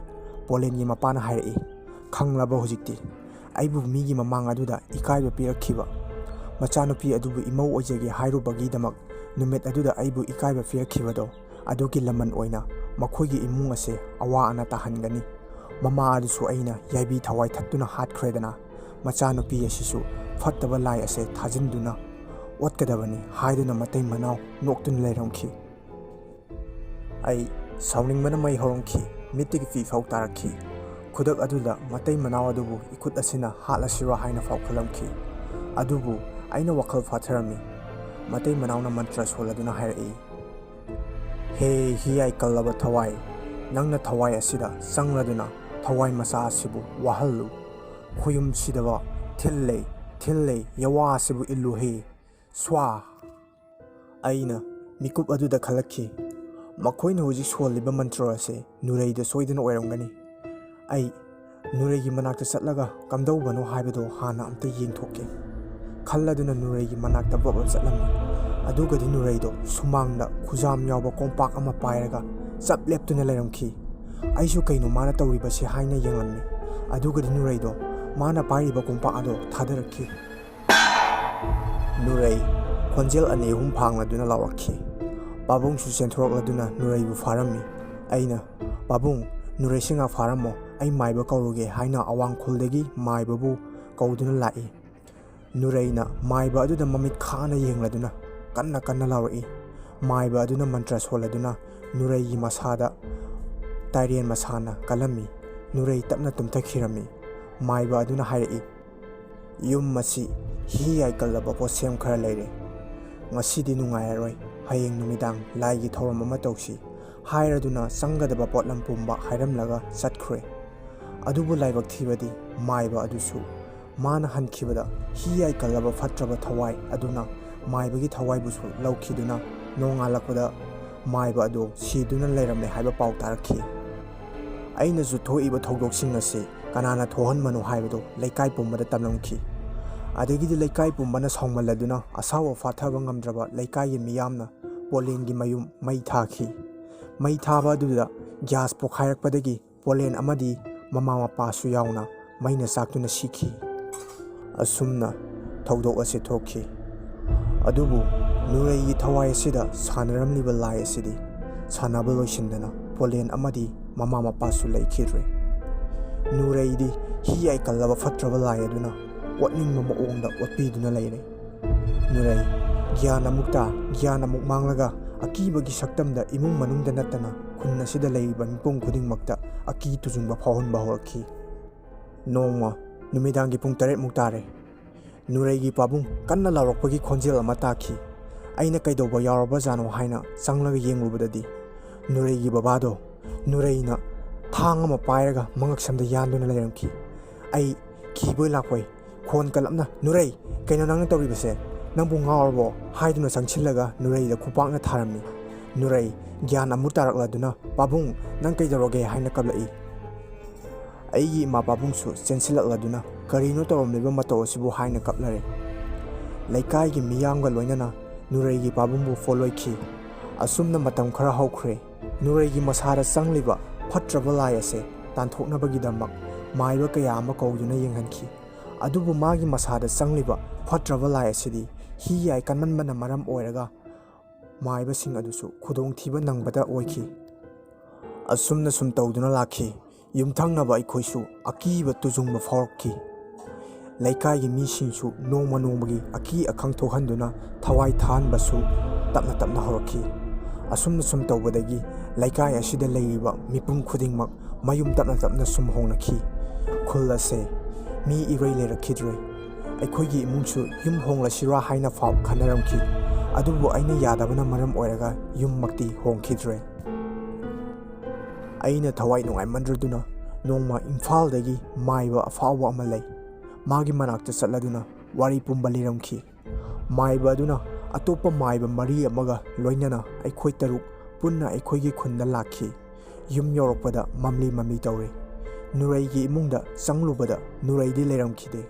ꯄꯣꯂꯦꯟꯒꯤ ꯃꯄꯥꯅ ꯍꯥꯏꯔꯛꯏ, "ꯈꯪꯂꯕ ꯍꯧꯖꯤꯛꯇꯤ? ꯑꯩꯕꯨ ꯃꯤꯒꯤ ꯃꯃꯥꯡ ꯑꯗꯨꯗ ꯏꯀꯥꯏꯕ ꯄꯤꯔꯛꯈꯤꯕ ꯃꯆꯥꯅꯨꯄꯤ ꯑꯗꯨꯕꯨ ꯏꯃꯧ ꯑꯣꯏꯖꯒꯦ ꯍꯥꯏꯔꯨꯕꯒꯤꯗꯃꯛ ꯅꯨꯃꯤꯠ ꯑꯗꯨꯗ ꯑꯩꯕꯨ ꯏꯀꯥꯏꯕ ꯄꯤꯔꯛꯈꯤꯕꯗꯣ, ꯑꯗꯨꯒꯤ ꯂꯃꯟ ꯑꯣꯏꯅ ꯃꯈꯣꯏꯒꯤ ꯏꯃꯨꯡ ꯑꯁꯦ ꯑꯋꯥ ꯑꯅꯥ ꯇꯥꯍꯟꯒꯅꯤ꯫ ꯃꯃꯥ ꯑꯗꯨꯁꯨ ꯑꯩꯅ ꯌꯥꯏꯕꯤ ꯊꯋꯥꯏ ꯊꯠꯇꯨꯅ ꯍꯥꯠꯈ꯭ꯔꯦꯗꯅ꯫ ꯃꯆꯥꯅꯨꯄꯤ ꯑꯁꯤꯁꯨ ꯐꯠꯇꯕ ꯂꯥꯏ ꯑꯁꯦ ꯊꯥꯖꯤꯟꯗꯨꯅ ꯑꯣꯠꯀꯗꯕꯅꯤ" ꯍꯥꯏꯗꯨꯅ ꯃꯇꯩ ꯃꯅꯥꯎ ꯅꯣꯛꯇꯨꯅ ꯂꯩꯔꯝꯈꯤ꯫ ꯑꯩ ꯁꯥꯎꯅꯤꯡꯕꯅ ꯃꯩ ꯍꯧꯔꯝꯈꯤ꯫ ꯃꯤꯠꯇꯒꯤ ꯄꯤ ꯐꯥꯎ ꯇꯥꯔꯛꯈꯤ꯫ ꯈꯨꯗꯛ ꯑꯗꯨꯗ ꯃꯇꯩ ꯃꯅꯥꯎ ꯑꯗꯨꯕꯨ ꯏꯈꯨꯠ ꯑꯁꯤꯅ ꯍꯥꯠꯂꯁꯤꯔꯣ ꯍꯥꯏꯅ ꯐꯥꯎ ꯈꯜꯂꯝꯈꯤ꯫ ꯑꯗꯨꯕꯨ ꯑꯩꯅ ꯋꯥꯈꯜ ꯐꯥꯊꯔꯝꯃꯤ꯫ ꯃꯇꯩ ꯃꯅꯥꯎꯅ ꯃꯟꯇ꯭ꯔ ꯁꯣꯜꯂꯗꯨꯅ ꯍꯥꯏꯔꯛꯏ, "ꯍꯦ ꯍꯤꯌꯥꯏ ꯀꯜꯂꯕ ꯊꯋꯥꯏ, ꯅꯪꯅ ꯊꯋꯥꯏ ꯑꯁꯤꯗ ꯆꯪꯂꯗꯨꯅ ꯊꯋꯥꯏ ꯃꯆꯥ ꯑꯁꯤꯕꯨ ꯋꯥꯍꯜꯂꯨ꯫ ꯈꯣꯌꯨꯝ ꯁꯤꯗꯕ ꯊꯤꯜ ꯂꯩ, ꯊꯤꯜ ꯂꯩ, ꯌꯋꯥ ꯑꯁꯤꯕꯨ ꯏꯜꯂꯨ ꯍꯦ꯫ ꯁ꯭ꯋꯥ!" ꯑꯩꯅ ꯃꯤꯀꯨꯞ ꯑꯗꯨꯗ ꯈꯜꯂꯛꯈꯤ, ꯃꯈꯣꯏꯅ ꯍꯧꯖꯤꯛ ꯁꯣꯜꯂꯤꯕ ꯃꯟꯇ꯭ꯔ ꯑꯁꯦ ꯅꯨꯔꯩꯗ ꯁꯣꯏꯗꯅ ꯑꯣꯏꯔꯝꯒꯅꯤ꯫ ꯑꯩ ꯅꯨꯔꯩꯒꯤ ꯃꯅꯥꯛꯇ ꯆꯠꯂꯒ ꯀꯝꯗꯧꯕꯅꯣ ꯍꯥꯏꯕꯗꯣ ꯍꯥꯟꯅ ꯑꯝꯇ ꯌꯦꯡꯊꯣꯛꯀꯦ ꯈꯜꯂꯗꯨꯅ ꯅꯨꯔꯩꯒꯤ ꯃꯅꯥꯛꯇ ꯕꯞ ꯕꯞ ꯆꯠꯂꯝꯃꯤ꯫ ꯑꯗꯨꯒꯗꯤ ꯅꯨꯔꯩꯗꯣ ꯁꯨꯃꯥꯡꯗ ꯈꯨꯖꯥꯝ ꯌꯥꯎꯕ ꯀꯣꯝꯄꯥꯛ ꯑꯃ ꯄꯥꯏꯔꯒ ꯆꯞ ꯂꯦꯞꯇꯨꯅ ꯂꯩꯔꯝꯈꯤ꯫ ꯑꯩꯁꯨ ꯀꯩꯅꯣ ꯃꯥꯅ ꯇꯧꯔꯤꯕꯁꯦ ꯍꯥꯏꯅ ꯌꯦꯡꯂꯝꯃꯤ꯫ ꯑꯗꯨꯒꯗꯤ ꯅꯨꯔꯩꯗꯣ ꯃꯥꯅ ꯄꯥꯏꯔꯤꯕ ꯀꯣꯝꯄꯥꯛ ꯑꯗꯣ ꯊꯥꯗꯔꯛꯈꯤ꯫ ꯅꯨꯔꯩ ꯈꯣꯟꯖꯦꯜ ꯑꯅꯤ ꯑꯍꯨꯝ ꯐꯥꯡꯂꯗꯨꯅ ꯂꯥꯎꯔꯛꯈꯤ꯫ ꯄꯥꯕꯨꯡꯁꯨ ꯆꯦꯟꯊꯣꯔꯛꯂꯗꯨꯅ ꯅꯨꯔꯩꯕꯨ ꯐꯥꯔꯝꯃꯤ꯫ ꯑꯩꯅ, "ꯄꯥꯕꯨꯡ, ꯅꯨꯔꯩꯁꯤ ꯉꯥꯛ ꯐꯥꯔꯝꯃꯣ, ꯑꯩ ꯃꯥꯏꯕ ꯀꯧꯔꯨꯒꯦ" ꯍꯥꯏꯅ ꯑꯋꯥꯡꯈꯨꯜꯗꯒꯤ ꯃꯥꯏꯕꯕꯨ ꯀꯧꯗꯨꯅ ꯂꯥꯛꯏ꯫ ꯅꯨꯔꯩꯅ ꯃꯥꯏꯕ ꯑꯗꯨꯗ ꯃꯃꯤꯠ ꯈꯥꯅ ꯌꯦꯡꯂꯗꯨꯅ ꯀꯟꯅ ꯀꯟꯅ ꯂꯥꯎꯔꯛꯏ꯫ ꯃꯥꯏꯕ ꯑꯗꯨꯅ ꯃꯟꯇ꯭ꯔ ꯁꯣꯜꯂꯗꯨꯅ ꯅꯨꯔꯩꯒꯤ ꯃꯁꯥꯗ ꯇꯥꯏꯔꯦꯟ ꯃꯁꯥꯅ ꯀꯜꯂꯝꯃꯤ꯫ ꯅꯨꯔꯩ ꯇꯞꯅ ꯇꯨꯝꯊꯈꯤꯔꯝꯃꯤ꯫ ꯃꯥꯏꯕ ꯑꯗꯨꯅ ꯍꯥꯏꯔꯛꯏ, "ꯌꯨꯝ ꯑꯁꯤ ꯍꯤ ꯌꯥꯏꯀꯜꯂꯕ ꯄꯣꯠꯁꯦꯝ ꯈꯔ ꯂꯩꯔꯦ꯫ ꯉꯁꯤꯗꯤ ꯅꯨꯡꯉꯥꯏꯔꯔꯣꯏ, ꯍꯌꯦꯡ ꯅꯨꯃꯤꯗꯥꯡ ꯂꯥꯏꯒꯤ ꯊꯧꯔꯝ ꯑꯃ ꯇꯧꯁꯤ" ꯍꯥꯏꯔꯗꯨꯅ ꯆꯪꯒꯗꯕ ꯄꯣꯠꯂꯝ ꯄꯨꯝꯕ ꯍꯥꯏꯔꯝꯂꯒ ꯆꯠꯈ꯭ꯔꯦ꯫ ꯑꯗꯨꯕꯨ ꯂꯥꯏꯕꯛ ꯊꯤꯕꯗꯤ ꯃꯥꯏꯕ ꯑꯗꯨꯁꯨ ꯃꯥꯅ ꯍꯟꯈꯤꯕꯗ ꯍꯤ ꯌꯥꯏꯀꯜꯂꯕ ꯐꯠꯇ꯭ꯔꯕ ꯊꯋꯥꯏ ꯑꯗꯨꯅ ꯃꯥꯏꯕꯒꯤ ꯊꯋꯥꯏꯕꯨꯁꯨ ꯂꯧꯈꯤꯗꯨꯅ ꯅꯣꯡꯉꯥꯜꯂꯛꯄꯗ ꯃꯥꯏꯕ ꯑꯗꯨ ꯁꯤꯗꯨꯅ ꯂꯩꯔꯝꯂꯦ ꯍꯥꯏꯕ ꯄꯥꯎ ꯇꯥꯔꯛꯈꯤ꯫ ꯑꯩꯅꯁꯨ ꯊꯣꯛꯏꯕ ꯊꯧꯗꯣꯛꯁꯤꯡ ꯑꯁꯤ ꯀꯅꯥꯅ ꯊꯣꯛꯍꯟꯕꯅꯣ ꯍꯥꯏꯕꯗꯨ ꯂꯩꯀꯥꯏ ꯄꯨꯝꯕꯗ ꯇꯝꯂꯝꯈꯤ꯫ ꯑꯗꯒꯤꯗꯤ ꯂꯩꯀꯥꯏ ꯄꯨꯝꯕꯅ ꯁꯥꯎꯃꯜꯂꯗꯨꯅ ꯑꯁꯥꯎꯕ ꯐꯥꯊꯕ ꯉꯝꯗ꯭ꯔꯕ ꯂꯩꯀꯥꯏꯒꯤ ꯃꯤꯌꯥꯝꯅ ꯄꯣꯂꯦꯟꯒꯤ ꯃꯌꯨꯝ ꯃꯩ ꯊꯥꯈꯤ꯫ ꯃꯩ ꯊꯥꯕ ꯑꯗꯨꯗ ꯒ꯭ꯌꯥꯁ ꯄꯣꯈꯥꯏꯔꯛꯄꯗꯒꯤ ꯄꯣꯂꯦꯟ ꯑꯃꯗꯤ ꯃꯃꯥ ꯃꯄꯥꯁꯨ ꯌꯥꯎꯅ ꯃꯩꯅ ꯆꯥꯛꯇꯨꯅ ꯁꯤꯈꯤ꯫ ꯑꯁꯨꯝꯅ ꯊꯧꯗꯣꯛ ꯑꯁꯤ ꯊꯣꯛꯈꯤ꯫ ꯑꯗꯨꯕꯨ ꯅꯨꯔꯩꯒꯤ ꯊꯋꯥꯏ ꯑꯁꯤꯗ ꯁꯥꯟꯅꯔꯝꯂꯤꯕ ꯂꯥꯏ ꯑꯁꯤꯗꯤ ꯁꯥꯟꯅꯕ ꯂꯣꯏꯁꯤꯟꯗꯅ ꯄꯣꯂꯦꯟ ꯑꯃꯗꯤ ꯃꯃꯥ ꯃꯄꯥꯁꯨ ꯂꯩꯈꯤꯗ꯭ꯔꯦ꯫ ꯅꯨꯔꯩꯗꯤ ꯍꯤ ꯌꯥꯏꯀꯜꯂꯕ ꯐꯠꯇ꯭ꯔꯕ ꯂꯥꯏ ꯑꯗꯨꯅ ꯑꯣꯠꯅꯤꯡꯕ ꯃꯑꯣꯡꯗ ꯑꯣꯠꯄꯤꯗꯨꯅ ꯂꯩꯔꯦ꯫ ꯅꯨꯔꯩ ꯒ꯭ꯌꯥꯟ ꯑꯃꯨꯛ ꯇꯥ, ꯒ꯭ꯌꯥꯟ ꯑꯃꯨꯛ ꯃꯥꯡꯂꯒ ꯑꯀꯤꯕꯒꯤ ꯁꯛꯇꯝꯗ ꯏꯃꯨꯡ ꯃꯅꯨꯡꯗ ꯅꯠꯇꯅ ꯈꯨꯟ ꯑꯁꯤꯗ ꯂꯩꯔꯤꯕ ꯃꯤꯄꯨꯝ ꯈꯨꯗꯤꯡꯃꯛꯇ ꯑꯀꯤ ꯇꯨꯖꯨꯡꯕ ꯐꯥꯎꯍꯟꯕ ꯍꯧꯔꯛꯈꯤ꯫ ꯅꯣꯡꯃ ꯅꯨꯃꯤꯗꯥꯡꯒꯤ ꯄꯨꯡ ꯇꯔꯦꯠꯃꯨꯛ ꯇꯥꯔꯦ꯫ ꯅꯨꯔꯩꯒꯤ ꯄꯥꯕꯨꯡ ꯀꯟꯅ ꯂꯥꯎꯔꯛꯄꯒꯤ ꯈꯣꯟꯖꯦꯜ ꯑꯃ ꯇꯥꯈꯤ꯫ ꯑꯩꯅ ꯀꯩꯗꯧꯕ ꯌꯥꯎꯔꯕꯖꯥꯠꯅꯣ ꯍꯥꯏꯅ ꯆꯪꯂꯒ ꯌꯦꯡꯂꯨꯕꯗꯗꯤ ꯅꯨꯔꯩꯒꯤ ꯕꯕꯥꯗꯣ ꯅꯨꯔꯩꯅ ꯊꯥꯡ ꯑꯃ ꯄꯥꯏꯔꯒ ꯃꯉꯛꯁꯝꯗ ꯌꯥꯟꯗꯨꯅ ꯂꯩꯔꯝꯈꯤ꯫ ꯑꯩ ꯀꯤꯕꯣꯏ ꯂꯥꯛꯄꯣꯏ ꯈꯣꯟ ꯀꯜꯂꯞꯅ, "ꯅꯨꯔꯩ, ꯀꯩꯅꯣ ꯅꯪꯅ ꯇꯧꯔꯤꯕꯁꯦ? ꯅꯪꯕꯨ ꯉꯥꯎꯔꯕꯣ?" ꯍꯥꯏꯗꯨꯅ ꯆꯪꯁꯤꯜꯂꯒ ꯅꯨꯔꯩꯗ ꯈꯨꯄꯥꯛꯅ ꯊꯥꯔꯝꯃꯤ꯫ ꯅꯨꯔꯩ ꯒ꯭ꯌꯥꯟ ꯑꯃꯨꯛ ꯇꯥꯔꯛꯂꯗꯨꯅ, "ꯄꯥꯕꯨꯡ, ꯅꯪ ꯀꯩꯗꯧꯔꯒꯦ?" ꯍꯥꯏꯅ ꯀꯞꯂꯛꯏ꯫ ꯑꯩꯒꯤ ꯏꯃꯥ ꯄꯥꯕꯨꯡꯁꯨ ꯆꯦꯟꯁꯤꯜꯂꯛꯂꯗꯨꯅ, "ꯀꯔꯤꯅꯣ ꯇꯧꯔꯝꯂꯤꯕ ꯃꯇꯧ ꯑꯁꯤꯕꯨ?" ꯍꯥꯏꯅ ꯀꯞꯅꯔꯦ꯫ ꯂꯩꯀꯥꯏꯒꯤ ꯃꯤꯌꯥꯝꯒ ꯂꯣꯏꯅꯅ ꯅꯨꯔꯩꯒꯤ ꯄꯥꯕꯨꯡꯕꯨ ꯐꯣꯂꯣꯏꯈꯤ꯫ ꯑꯁꯨꯝꯅ ꯃꯇꯝ ꯈꯔ ꯍꯧꯈ꯭ꯔꯦ꯫ ꯅꯨꯔꯩꯒꯤ ꯃꯁꯥꯗ ꯆꯪꯂꯤꯕ ꯐꯠꯇ꯭ꯔꯕ ꯂꯥꯏ ꯑꯁꯦ ꯇꯥꯟꯊꯣꯛꯅꯕꯒꯤꯗꯃꯛ ꯃꯥꯏꯕ ꯀꯌꯥ ꯑꯃ ꯀꯧꯗꯨꯅ ꯌꯦꯡꯍꯟꯈꯤ꯫ ꯑꯗꯨꯕꯨ ꯃꯥꯒꯤ ꯃꯁꯥꯗ ꯆꯪꯂꯤꯕ ꯐꯠꯇ꯭ꯔꯕ ꯂꯥꯏ ꯑꯁꯤꯗꯤ ꯍꯤ ꯌꯥꯏ ꯀꯟꯃꯟꯕꯅ ꯃꯔꯝ ꯑꯣꯏꯔꯒ ꯃꯥꯏꯕꯁꯤꯡ ꯑꯗꯨꯁꯨ ꯈꯨꯗꯣꯡꯊꯤꯕ ꯅꯪꯕꯇ ꯑꯣꯏꯈꯤ꯫ ꯑꯁꯨꯝꯅ ꯁꯨꯝ ꯇꯧꯗꯨꯅ ꯂꯥꯛꯈꯤ꯫ ꯌꯨꯝꯊꯪꯅꯕ ꯑꯩꯈꯣꯏꯁꯨ ꯑꯀꯤꯕ ꯇꯨꯖꯨꯡꯕ ꯐꯥꯎꯔꯛꯈꯤ꯫ ꯂꯩꯀꯥꯏꯒꯤ ꯃꯤꯁꯤꯡꯁꯨ ꯅꯣꯡꯃ ꯅꯣꯡꯃꯒꯤ ꯑꯀꯤ ꯑꯈꯪ ꯊꯣꯛꯍꯟꯗꯨꯅ ꯊꯋꯥꯏ ꯊꯥꯍꯟꯕꯁꯨ ꯇꯞꯅ ꯇꯞꯅ ꯍꯧꯔꯛꯈꯤ꯫ ꯑꯁꯨꯝꯅ ꯁꯨꯝ ꯇꯧꯕꯗꯒꯤ ꯂꯩꯀꯥꯏ ꯑꯁꯤꯗ ꯂꯩꯔꯤꯕ ꯃꯤꯄꯨꯝ ꯈꯨꯗꯤꯡꯃꯛ ꯃꯌꯨꯝ ꯇꯞꯅ ꯇꯞꯅ ꯁꯨꯝ ꯍꯣꯡꯅꯈꯤ꯫ ꯈꯨꯜ ꯑꯁꯦ ꯃꯤ ꯏꯔꯩ ꯂꯩꯔꯛꯈꯤꯗ꯭ꯔꯦ꯫ ꯑꯩꯈꯣꯏꯒꯤ ꯏꯃꯨꯡꯁꯨ ꯌꯨꯝ ꯍꯣꯡꯂꯁꯤꯔꯥ ꯍꯥꯏꯅ ꯐꯥꯎ ꯈꯟꯅꯔꯝꯈꯤ꯫ ꯑꯗꯨꯕꯨ ꯑꯩꯅ ꯌꯥꯗꯕꯅ ꯃꯔꯝ ꯑꯣꯏꯔꯒ ꯌꯨꯝꯃꯛꯇꯤ ꯍꯣꯡꯈꯤꯗ꯭ꯔꯦ꯫ ꯑꯩꯅ ꯊꯋꯥꯏ ꯅꯨꯡꯉꯥꯏꯃꯟꯗ꯭ꯔꯗꯨꯅ ꯅꯣꯡꯃ ꯏꯝꯐꯥꯜꯗꯒꯤ ꯃꯥꯏꯕ ꯑꯐꯥꯎꯕ ꯑꯃ ꯂꯩ, ꯃꯥꯒꯤ ꯃꯅꯥꯛꯇ ꯆꯠꯂꯗꯨꯅ ꯋꯥꯔꯤ ꯄꯨꯝꯕ ꯂꯤꯔꯝꯈꯤ꯫ ꯃꯥꯏꯕ ꯑꯗꯨꯅ ꯑꯇꯣꯞꯄ ꯃꯥꯏꯕ ꯃꯔꯤ ꯑꯃꯒ ꯂꯣꯏꯅꯅ ꯑꯩꯈꯣꯏ ꯇꯔꯨꯛ ꯄꯨꯟꯅ ꯑꯩꯈꯣꯏꯒꯤ ꯈꯨꯟꯗ ꯂꯥꯛꯈꯤ꯫ ꯌꯨꯝ ꯌꯧꯔꯛꯄꯗ ꯃꯝꯂꯤ ꯃꯝꯂꯤ ꯇꯧꯔꯦ꯫ ꯅꯨꯔꯩꯒꯤ ꯏꯃꯨꯡꯗ ꯆꯪꯂꯨꯕꯗ ꯅꯨꯔꯩꯗꯤ ꯂꯩꯔꯝꯈꯤꯗꯦ꯫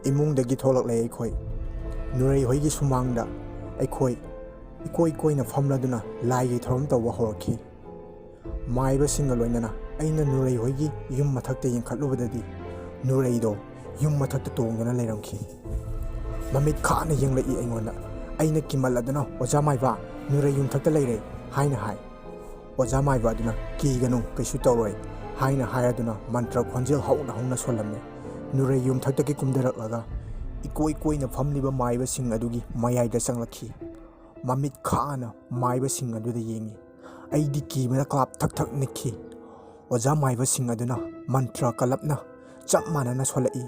ꯏꯃꯨꯡꯗꯒꯤ ꯊꯣꯛꯂꯛꯂꯦ ꯑꯩꯈꯣꯏ꯫ ꯅꯨꯔꯩ ꯍꯣꯏꯒꯤ ꯁꯨꯃꯥꯡꯗ ꯑꯩꯈꯣꯏ ꯏꯀꯣꯏ ꯀꯣꯏꯅ ꯐꯝꯂꯗꯨꯅ ꯂꯥꯏꯒꯤ ꯊꯧꯔꯝ ꯇꯧꯕ ꯍꯧꯔꯛꯈꯤ꯫ ꯃꯥꯏꯕꯁꯤꯡꯒ ꯂꯣꯏꯅꯅ ꯑꯩꯅ ꯅꯨꯔꯩ ꯍꯣꯏꯒꯤ ꯌꯨꯝ ꯃꯊꯛꯇ ꯌꯦꯡꯈꯠꯂꯨꯕꯗꯗꯤ ꯅꯨꯔꯩꯗꯣ ꯌꯨꯝ ꯃꯊꯛꯇ ꯇꯣꯡꯗꯨꯅ ꯂꯩꯔꯝꯈꯤ꯫ ꯃꯃꯤꯠ ꯈꯥꯅ ꯌꯦꯡꯂꯛꯏ ꯑꯩꯉꯣꯟꯗ꯫ ꯑꯩꯅ ꯀꯤꯃꯜꯂꯗꯨꯅ, "ꯑꯣꯖꯥ ꯃꯥꯏꯕ, ꯅꯨꯔꯩ ꯌꯨꯝꯊꯛꯇ ꯂꯩꯔꯦ" ꯍꯥꯏꯅ ꯍꯥꯏ꯫ ꯑꯣꯖꯥ ꯃꯥꯏꯕ ꯑꯗꯨꯅ, "ꯀꯤꯒꯅꯨ, ꯀꯩꯁꯨ ꯇꯧꯔꯣꯏ" ꯍꯥꯏꯅ ꯍꯥꯏꯔꯗꯨꯅ ꯃꯟꯇ꯭ꯔ ꯈꯣꯟꯖꯦꯜ ꯍꯧꯅ ꯍꯧꯅ ꯁꯣꯜꯂꯝꯃꯤ꯫ ꯅꯨꯔꯩ ꯌꯨꯝꯊꯛꯇꯒꯤ ꯀꯨꯝꯊꯔꯛꯂꯒ ꯏꯀꯣꯏ ꯀꯣꯏꯅ ꯐꯝꯂꯤꯕ ꯃꯥꯏꯕꯁꯤꯡ ꯑꯗꯨꯒꯤ ꯃꯌꯥꯏꯗ ꯆꯪꯂꯛꯈꯤ꯫ ꯃꯃꯤꯠ ꯈꯥꯅ ꯃꯥꯏꯕꯁꯤꯡ ꯑꯗꯨꯗ ꯌꯦꯡꯉꯤ꯫ ꯑꯩꯗꯤ ꯀꯤꯕꯅ ꯀ꯭ꯂꯥꯞ ꯊꯛ ꯊꯛ ꯅꯤꯛꯈꯤ꯫ ꯑꯣꯖꯥ ꯃꯥꯏꯕꯁꯤꯡ ꯑꯗꯨꯅ ꯃꯟꯇ꯭ꯔ ꯀꯜꯂꯞꯅ ꯆꯞ ꯃꯥꯟꯅꯅ ꯁꯣꯜꯂꯛꯏ꯫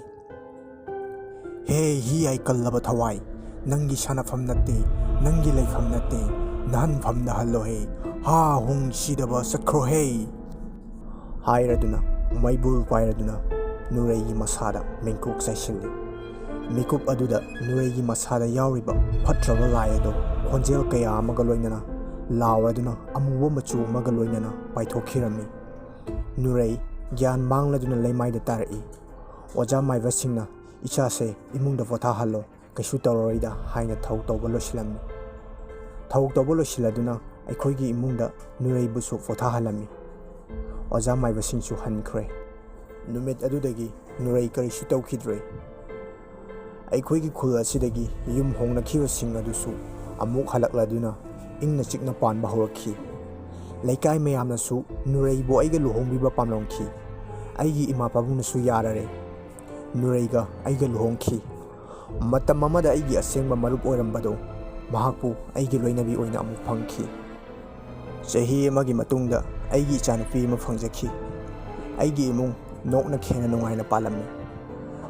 "ꯍꯦ ꯍꯤ ꯌꯥꯏ ꯀꯜꯂꯕ ꯊꯋꯥꯏ, ꯅꯪꯒꯤ ꯁꯥꯟꯅꯐꯝ ꯅꯠꯇꯦ, ꯅꯪꯒꯤ ꯂꯩꯐꯝ ꯅꯠꯇꯦ, ꯅꯍꯟꯐꯝꯗ ꯍꯜꯂꯣ ꯍꯦ, ꯍꯥ ꯍꯨꯡ ꯁꯤꯗꯕ ꯆꯠꯈ꯭ꯔꯣ ꯍꯦ" ꯍꯥꯏꯔꯗꯨꯅ ꯃꯩꯕꯨꯜ ꯄꯥꯏꯔꯗꯨꯅ ꯅꯨꯔꯩꯒꯤ ꯃꯁꯥꯗ ꯃꯤꯡꯀꯨꯞ ꯆꯥꯏꯁꯤꯜꯂꯤ꯫ ꯃꯤꯀꯨꯞ ꯑꯗꯨꯗ ꯅꯨꯔꯩꯒꯤ ꯃꯁꯥꯗ ꯌꯥꯎꯔꯤꯕ ꯐꯠꯇ꯭ꯔꯕ ꯂꯥꯏ ꯑꯗꯨ ꯈꯣꯟꯖꯦꯜ ꯀꯌꯥ ꯑꯃꯒ ꯂꯣꯏꯅꯅ ꯂꯥꯎꯔꯗꯨꯅ ꯑꯃꯨꯕ ꯃꯆꯨ ꯑꯃꯒ ꯂꯣꯏꯅꯅ ꯄꯥꯏꯊꯣꯛꯈꯤꯔꯝꯃꯤ꯫ ꯅꯨꯔꯩ ꯒ꯭ꯌꯥꯟ ꯃꯥꯡꯂꯗꯨꯅ ꯂꯩꯃꯥꯏꯗ ꯇꯥꯔꯛꯏ꯫ ꯑꯣꯖꯥ ꯃꯥꯏꯕꯁꯤꯡꯅ "ꯏꯆꯥꯁꯦ ꯏꯃꯨꯡꯗ ꯄꯣꯊꯥꯍꯜꯂꯣ, ꯀꯩꯁꯨ ꯇꯧꯔꯔꯣꯏꯗ" ꯍꯥꯏꯅ ꯊꯧ ꯇꯧꯕ ꯂꯣꯏꯁꯤꯜꯂꯝꯃꯤ꯫ ꯊꯧ ꯇꯧꯕ ꯂꯣꯏꯁꯤꯜꯂꯗꯨꯅ ꯑꯩꯈꯣꯏꯒꯤ ꯏꯃꯨꯡꯗ ꯅꯨꯔꯩꯕꯨꯁꯨ ꯄꯣꯊꯥꯍꯜꯂꯝꯃꯤ꯫ ꯑꯣꯖꯥ ꯃꯥꯏꯕꯁꯤꯡꯁꯨ ꯍꯟꯈ꯭ꯔꯦ꯫ ꯅꯨꯃꯤꯠ ꯑꯗꯨꯗꯒꯤ ꯅꯨꯔꯩ ꯀꯔꯤꯁꯨ ꯇꯧꯈꯤꯗ꯭ꯔꯦ꯫ ꯑꯩꯈꯣꯏꯒꯤ ꯈꯨꯜ ꯑꯁꯤꯗꯒꯤ ꯌꯨꯝ ꯍꯣꯡꯅꯈꯤꯕꯁꯤꯡ ꯑꯗꯨꯁꯨ ꯑꯃꯨꯛ ꯍꯜꯂꯛꯂꯗꯨꯅ ꯏꯪꯅ ꯆꯤꯛꯅ ꯄꯥꯟꯕ ꯍꯧꯔꯛꯈꯤ꯫ ꯂꯩꯀꯥꯏ ꯃꯌꯥꯝꯅꯁꯨ ꯅꯨꯔꯩꯕꯨ ꯑꯩꯒ ꯂꯨꯍꯣꯡꯕꯤꯕ ꯄꯥꯝꯂꯝꯈꯤ꯫ ꯑꯩꯒꯤ ꯏꯃꯥ ꯄꯥꯕꯨꯡꯅꯁꯨ ꯌꯥꯔꯔꯦ꯫ ꯅꯨꯔꯩꯒ ꯑꯩꯒ ꯂꯨꯍꯣꯡꯈꯤ꯫ ꯃꯇꯝ ꯑꯃꯗ ꯑꯩꯒꯤ ꯑꯁꯦꯡꯕ ꯃꯔꯨꯞ ꯑꯣꯏꯔꯝꯕꯗꯣ, ꯃꯍꯥꯛꯄꯨ ꯑꯩꯒꯤ ꯂꯣꯏꯅꯕꯤ ꯑꯣꯏꯅ ꯑꯃꯨꯛ ꯐꯪꯈꯤ꯫ ꯆꯍꯤ ꯑꯃꯒꯤ ꯃꯇꯨꯡꯗ ꯑꯩꯒꯤ ꯏꯆꯥꯅꯨꯄꯤ ꯑꯃ ꯐꯪꯖꯈꯤ꯫ ꯑꯩꯒꯤ ꯏꯃꯨꯡ ꯅꯣꯛꯅ ꯈꯦꯅ ꯅꯨꯡꯉꯥꯏꯅ ꯄꯥꯜꯂꯝꯃꯤ꯫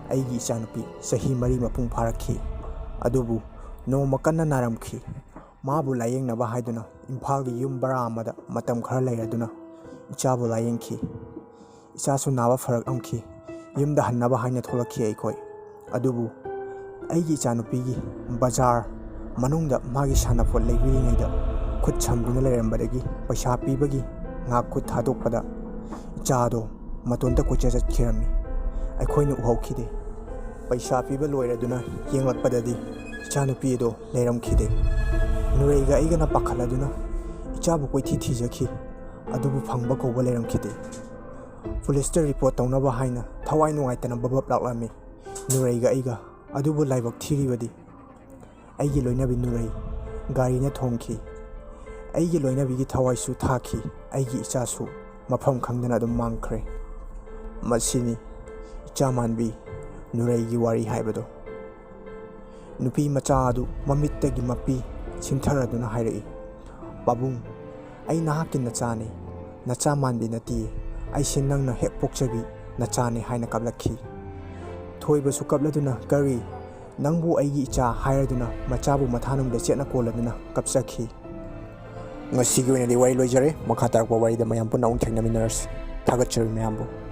ꯑꯩꯒꯤ ꯏꯆꯥꯅꯨꯄꯤ ꯆꯍꯤ ꯃꯔꯤ ꯃꯄꯨꯡ ꯐꯥꯔꯛꯈꯤ꯫ ꯑꯗꯨꯕꯨ ꯅꯣꯡꯃ ꯀꯟꯅ ꯅꯥꯔꯝꯈꯤ꯫ ꯃꯥꯕꯨ ꯂꯥꯌꯦꯡꯅꯕ ꯍꯥꯏꯗꯨꯅ ꯏꯝꯐꯥꯜꯒꯤ ꯌꯨꯝ ꯕꯔꯥ ꯑꯃꯗ ꯃꯇꯝ ꯈꯔ ꯂꯩꯔꯗꯨꯅ ꯏꯆꯥꯕꯨ ꯂꯥꯌꯦꯡꯈꯤ꯫ ꯏꯆꯥꯁꯨ ꯅꯥꯕ ꯐꯔꯛꯂꯝꯈꯤ꯫ ꯌꯨꯝꯗ ꯍꯟꯅꯕ ꯍꯥꯏꯅ ꯊꯣꯛꯂꯛꯈꯤ ꯑꯩꯈꯣꯏ꯫ ꯑꯗꯨꯕꯨ ꯑꯩꯒꯤ ꯏꯆꯥꯅꯨꯄꯤꯒꯤ ꯕꯖꯥꯔ ꯃꯅꯨꯡꯗ ꯃꯥꯒꯤ ꯁꯥꯟꯅꯄꯣꯠ ꯂꯩꯕꯤꯔꯤꯉꯩꯗ ꯈꯨꯠ ꯁꯝꯗꯨꯅ ꯂꯩꯔꯝꯕꯗꯒꯤ ꯄꯩꯁꯥ ꯄꯤꯕꯒꯤ ꯉꯥꯛ ꯈꯨꯠ ꯊꯥꯗꯣꯛꯄꯗ ꯏꯆꯥꯗꯣ ꯃꯇꯣꯟꯇ ꯀꯣꯏꯆꯠ ꯆꯠꯈꯤꯔꯝꯃꯤ꯫ ꯑꯩꯈꯣꯏꯅ ꯎꯍꯧꯈꯤꯗꯦ꯫ ꯄꯩꯁꯥ ꯄꯤꯕ ꯂꯣꯏꯔꯗꯨꯅ ꯌꯦꯡꯂꯛꯄꯗꯗꯤ ꯏꯆꯥꯅꯨꯄꯤ ꯑꯗꯣ ꯂꯩꯔꯝꯈꯤꯗꯦ꯫ ꯅꯨꯔꯩꯒ ꯑꯩꯒꯅ ꯄꯥꯈꯠꯂꯗꯨꯅ ꯏꯆꯥꯕꯨ ꯀꯣꯏꯊꯤ ꯊꯤꯖꯈꯤ꯫ ꯑꯗꯨꯕꯨ ꯐꯪꯕ ꯀꯧꯕ ꯂꯩꯔꯝꯈꯤꯗꯦ꯫ ꯄꯨꯂꯤꯁꯇ ꯔꯤꯄꯣꯔꯠ ꯇꯧꯅꯕ ꯍꯥꯏꯅ ꯊꯋꯥꯏ ꯅꯨꯡꯉꯥꯏꯇꯅ ꯕꯕꯞ ꯂꯥꯛꯂꯝꯃꯤ꯫ ꯅꯨꯔꯩꯒ ꯑꯩꯒ꯫ ꯑꯗꯨꯕꯨ ꯂꯥꯏꯕꯛ ꯊꯤꯔꯤꯕꯗꯤ ꯑꯩꯒꯤ ꯂꯣꯏꯅꯕꯤ ꯅꯨꯔꯩ ꯒꯥꯔꯤꯅ ꯊꯣꯝꯈꯤ꯫ ꯑꯩꯒꯤ ꯂꯣꯏꯅꯕꯤꯒꯤ ꯊꯋꯥꯏꯁꯨ ꯊꯥꯈꯤ꯫ ꯑꯩꯒꯤ ꯏꯆꯥꯁꯨ ꯃꯐꯝ ꯈꯪꯗꯅ ꯑꯗꯨꯝ ꯃꯥꯡꯈ꯭ꯔꯦ꯫ ꯃꯁꯤꯅꯤ ꯏꯆꯥ ꯃꯥꯟꯕꯤ ꯅꯨꯔꯩꯒꯤ ꯋꯥꯔꯤ ꯍꯥꯏꯕꯗꯣ꯫ ꯅꯨꯄꯤ ꯃꯆꯥ ꯑꯗꯨ ꯃꯃꯤꯠꯇꯒꯤ ꯃꯄꯤ ꯁꯤꯟꯊꯔꯗꯨꯅ ꯍꯥꯏꯔꯛꯏ, "ꯄꯥꯕꯨꯡ, ꯑꯩ ꯅꯍꯥꯛꯀꯤ ꯅꯆꯥꯅꯤ꯫ ꯅꯆꯥ ꯃꯥꯟꯕꯤ ꯅꯠꯇꯤꯌꯦ꯫ ꯑꯩꯁꯦ ꯅꯪꯅ ꯍꯦꯛ ꯄꯣꯛꯆꯕꯤ ꯅꯆꯥꯅꯤ" ꯍꯥꯏꯅ ꯀꯞꯂꯛꯈꯤ꯫ ꯊꯣꯏꯕꯁꯨ ꯀꯞꯂꯗꯨꯅ, "ꯀꯔꯤ? ꯅꯪꯕꯨ ꯑꯩꯒꯤ ꯏꯆꯥ?" ꯍꯥꯏꯔꯗꯨꯅ ꯃꯆꯥꯕꯨ ꯃꯊꯥꯅꯨꯡꯗ ꯆꯦꯠꯅ ꯀꯣꯜꯂꯗꯨꯅ ꯀꯞꯆꯈꯤ꯫ ꯉꯁꯤꯒꯤ ꯑꯣꯏꯅꯗꯤ ꯋꯥꯔꯤ ꯂꯣꯏꯖꯔꯦ꯫ ꯃꯈꯥ ꯇꯥꯔꯛꯄ ꯋꯥꯔꯤꯗ ꯃꯌꯥꯝ ꯄꯨꯟꯅ ꯑꯃꯨꯛ ꯊꯦꯡꯅꯃꯤꯟꯅꯔꯁꯤ꯫ ꯊꯥꯒꯠꯆꯔꯤ ꯃꯌꯥꯝꯕꯨ꯫